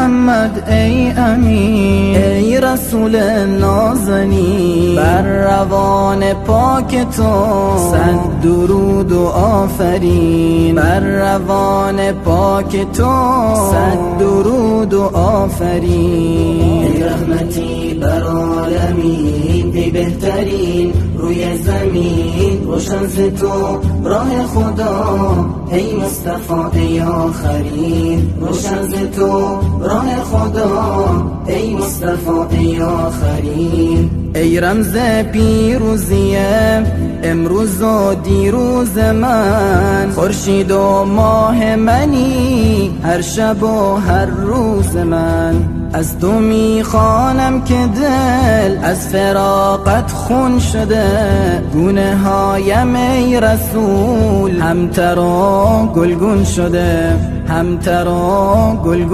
محمد ای امین، ای رسول نازنین، بر روان پاک تو صد درود و آفرین، بر روان پاک تو صد درود و آفرین. ای رحمتی بر عالمین، ای بهترین روی زمین، روشن ز تو راه خدا ای مصطفی ای آخرین، روشن ز تو راه خدا ای مصطفی ای آخرین. ای رمز پیروزیه امروز و دیروز من، خورشید و ماه منی هر شب و هر روز من. از تو میخوانم که دل از فراقت خون شده، گونه هایم ای رسول همتر و گلگون شده، همتر و گلگون.